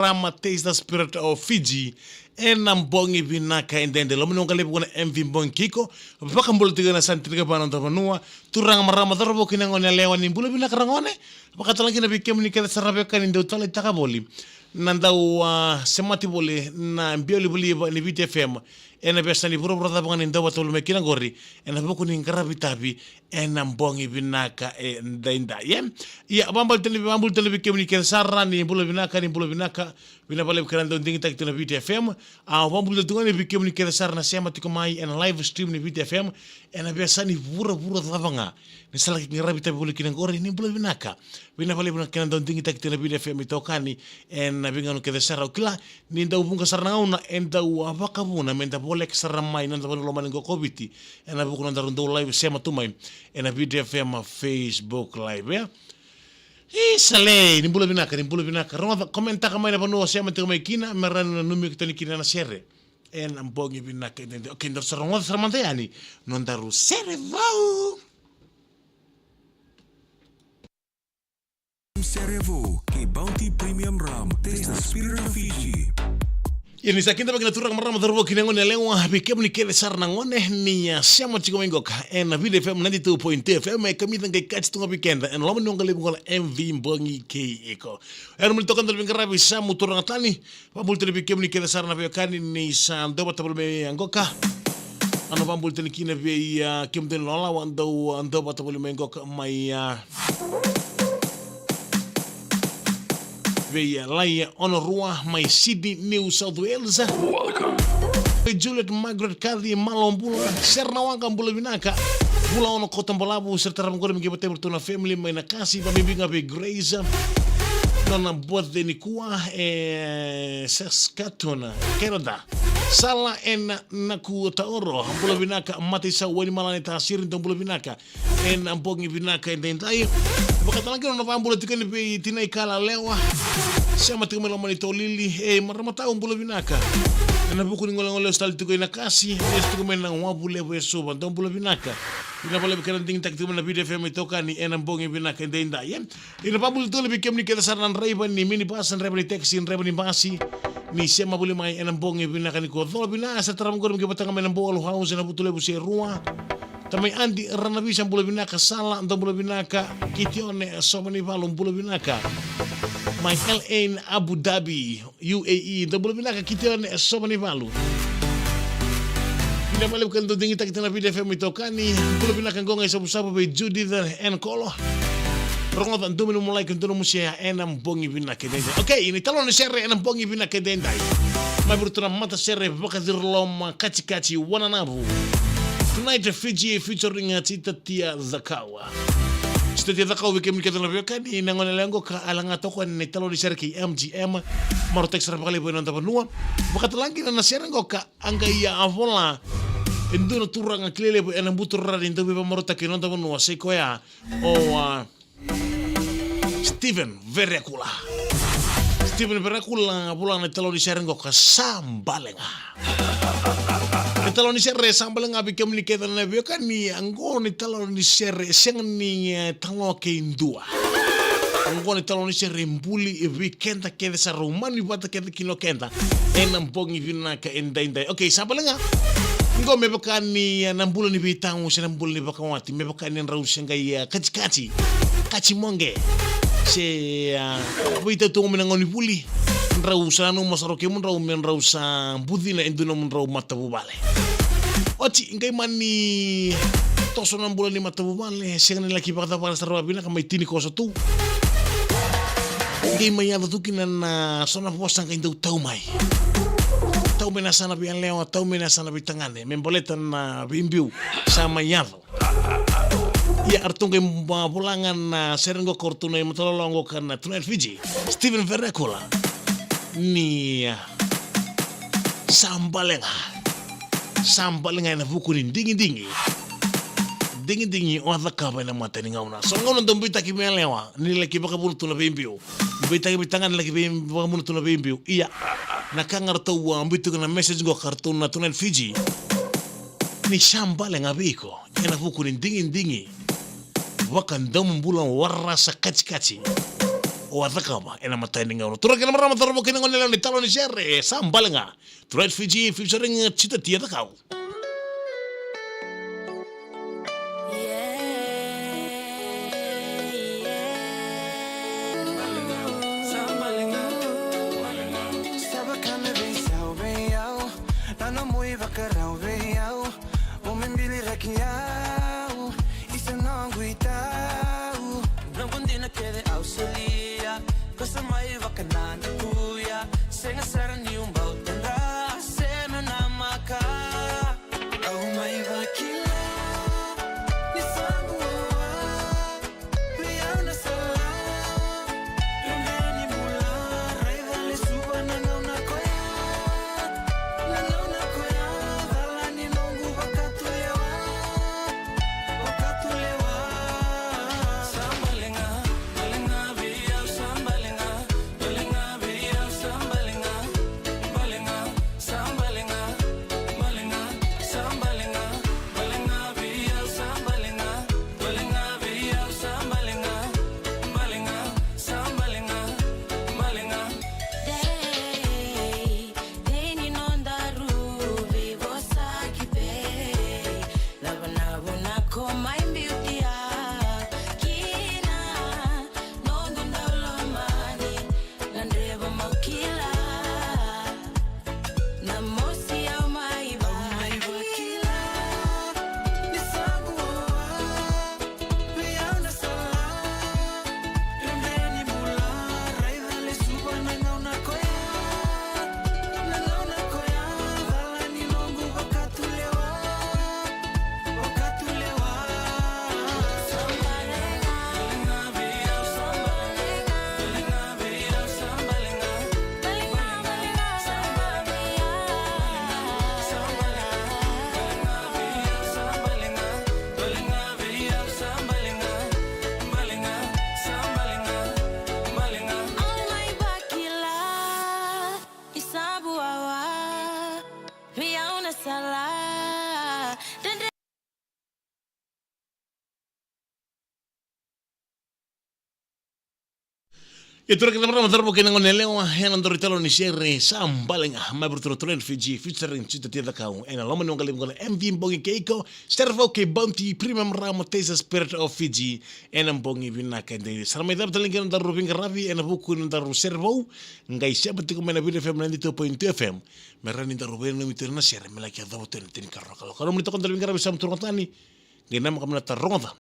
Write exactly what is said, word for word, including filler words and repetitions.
Rama Taste the Spirit of Fiji. Ena bogi vinaka edaidai, loma ni waqa levu na M V Bogi Kiko. Vakabula tiko na sa ni tinikava na noda vanua. Turaga, marama, cauravou kei na gone yalewa, ni bula vinaka ragone. Vakatalega kina vei kemuni kece sara na veiwekani dau taleitaka voli, na dau, a, semati voli na biau livaliva ni Viti F M. Ena veiyasa ni vuravura cava ga ni dau vata voli mai kina qori, ena vuku ni qaravi tavi ena bogi vinaka edaidai, e. Ia, vakabula tale, vakabula tale vei kemuni kece sara, ni bula vinaka, ni bula vinaka. Vinaka vakalevu kei na dau digitaki tu na Viti F M. A, vakabula tale tu ga ni vei kemuni kece sara na sema tiko mai ena live stream ni Viti F M. Ena veiyasa ni vuravura cava ga ni sa laki qaravi tavi voli kina qori, ni bula vinaka. Vinaka vakalevu na kena dau digitaki tu na Viti F M itokani ena veigauna kece sara. Au kila ni dau vuqa sara na gauna e dau, a, vakavuna meda voleka sara mai na noda vanua lomani qo ko Viti, ena vuku ni nodaru dau live sema tu mai ena Viti F M Facebook Live, e. Isa lei, ni bula vinaka, ni bula vinaka. Rogoca, komentaka mai na vanua o sema tiko mai kina, me rawa ni nanumi iko tani kina na sere ena bogi vinaka edaidai. Okay, daru sa rogoca sara mada yani nodaru sere vou. Sere vou kei Bounty Premium Rum. Taste the spirit of Fiji. Ia, ni sa kidavaki na turaga, marama, cauravou kei na gone yalewa, vei kemuni kece sara na gone ni, a, sema tiko mai qoka ena Viti F M ninety-two point two F M, e kamica qai kati tu ga vei keda ena loma ni waqa levu qo na M V Bogi Kiko. Era mani toka dau veiqaravi sa mu turaga tani. Vakabula tale vei kemuni kece sara na veiwekani ni sa dau vata voli mai qoka. Au na vakabula tale kina vei, a, kemudou na lawalawa dau, a, dau vata voli mai qoka mai, a, vei, a, Lai Onorua mai Sydney, New South Wales. Welcome. Vei Juliet Margaret Kathy Malo, bula. Sere na waqa, bula vinaka. Vula Ono Koto Balavu, sere tarava qori me qai vata vei ratou na family mai Nakasi, vakabibi ga vei Grace. Nona birthday nikua e Saskatoon, Canada. Sala ena Naku Taoro, bula vinaka. Mataisau Wainimalani Tasiri, dou bula vinaka ena bogi vinaka edaidai. Vakatalega kina na vakabula tiko yani vei Tinai Kalalewa, sema tiko mai loma ni Tolili, e marama tau, bula vinaka. Ena vuku ni golegole lesu tale tiko i Nakasi, lesu tiko mai na wavu levu e Suva, dou bula vinaka. Vinaka vakalevu kei na digitaki tiko mai na Viti F M itokani ena bogi vinaka edaidai, e. Ia, na vakabula tale vei kemuni kece sara na draiva ni minibus, draiva ni taxi, draiva ni basi, ni sema voli mai ena bogi vinaka nikua. Cola Vina, sere tarava qori me qai vata ga mai na Bowal House ena Vutulevu se Rua. Tamai Adi Ranavisa, bula vinaka. Sala, dou bula vinaka. Kitione Sovanivalu, bula vinaka mai Al Ain, Abu Dhabi, U A E, dou bula vinaka. Kitione Sovanivalu. Vinaka vakalevu kei na dau digitaki tu na Viti F M itokani. Bula vinaka, Qoqa i Savusavu, vei Judith N Kolo. Rogoca, dua mai nomu like, dua nomu share ena bogi vinaka edaidai. Okay, na italanoa ni sere ena bogi vinaka edaidai, mai vei iratou na matasere vakaciroloma katikati, Wananavu. Tonight Fiji featuring Tita Tia Zakawa. Tita Tia Zakawa, vei kemuni kece na veiwekani, na gone yalewa qoka a laga toka na italanoa ni sere kei M G M. Marautaki sara vakalevu ena noda vanua. Vakatalega kina na sere qoka, a qai a vola e dua na turaga kilai levu ena buturara ni dau veivakamarautaki ena noda vanua, sai koya o, a, Steven Verekula. Steven Verekula, vola na italanoa ni sere qoka, Sa Bale Ga. Na italanoa ni sere Sa Bale Ga, vei kemuni kece na veiwekani, qo na italanoa ni sere, sega ni, e, talo kei dua. Qo na italanoa ni sere buli vei keda kece sara, umani vata kece kina o keda ena bogi vinaka edaidai. Okay, Sa Bale Ga. Qo me vaka ni, e, na bula ni veitau se na bula ni vakawati, me vaka ni drau se qai, e, katikati, kati moqe, se, e, veitau tu mai na gauna ni vuli. Drau sa nanuma sara o kemudrau me drau sa bucina e dua nomudrau matavuvale. Oti, qai mani toso na bula ni matavuvale, sega ni laki vakacavara sara vakavinaka, mai tini koso tu. Qai mai yaco tu kina na so na vosa qai dau tau mai. Tau mai na yasana veiyalewa, tau mai na yasana veitagane, me baleta na veibiu sa mai yaco. Ia, eratou qai, a, vola ga na sere qoka o iratou na imatalanoa qoka na Tonight Fiji, Steven Verekula, ni, a, Sa Bale Ga. Sa Bale Ga ena vuku ni digidigi. Digidigi o a cakava ena mata ni gauna. So na gauna dau beitaki veiyalewa ni laki vakavuna tu na veibiu, beitaki veitagane laki vei, vakavuna tu na veibiu. Ia, na ka ga ratou, a, biu tiko na message qoka ratou na Tonight Fiji, ni sa bale ga vei iko ena vuku ni digidigi vakadomobula warasa katikati. o a cakava ena matai ni gauna. Turaga kei na marama, cauravou kei na goneyalewa, ni talo ni sere, e Sa Bale Ga. Turaga Fiji featuring Jita Tia Cakau. Noqu dina kece au solia, ko sa mai vakanadakuya. Sega sara niu bau tadra, se meu namaka. Au mai vakila ni sa bua vei au na sala. Dredre ni bula, raica lesuva na gauna koya. Na gauna koya, cala ni noqu vakatulewa. Dei, dei ni nodaru veivosaki, vei cava na vuna ko mai biuti au kina? Noqu dau lomani, gadreva mo kila na mosi au mai vakila. Ni sa bua vei au na sala. Dredre ni bula, raica lesuva na gauna koya. Na gauna koya, cala ni noqu vakatulewa. Vakatulewa. Ia turaga kei na marama, cauravou kei na goneyalewa, ena nodaru italo ni sere Sa Bale Ga, mai vei iratou na Turaga Fiji featuring Jita Tia Cakau, ena loma ni waqaliva oqo na M V Bogi kei iko, Serevou kei Bounty, Premium Ramo, Taste the Spirit of Fiji, ena bogi vinaka edaidai. Sa na mai cava tale ga na nodaru veiqaravi ena vuku ni nodaru serevou, qai sema tiko mai na Viti F M ninety-two point two F M, me rawa ni daru veinanumi tu na sere me laki yacova tu ena tinikarua na kaloko. Nomuni toka nodaru veiqaravi Sam Turugatani, qai namaka me na taroga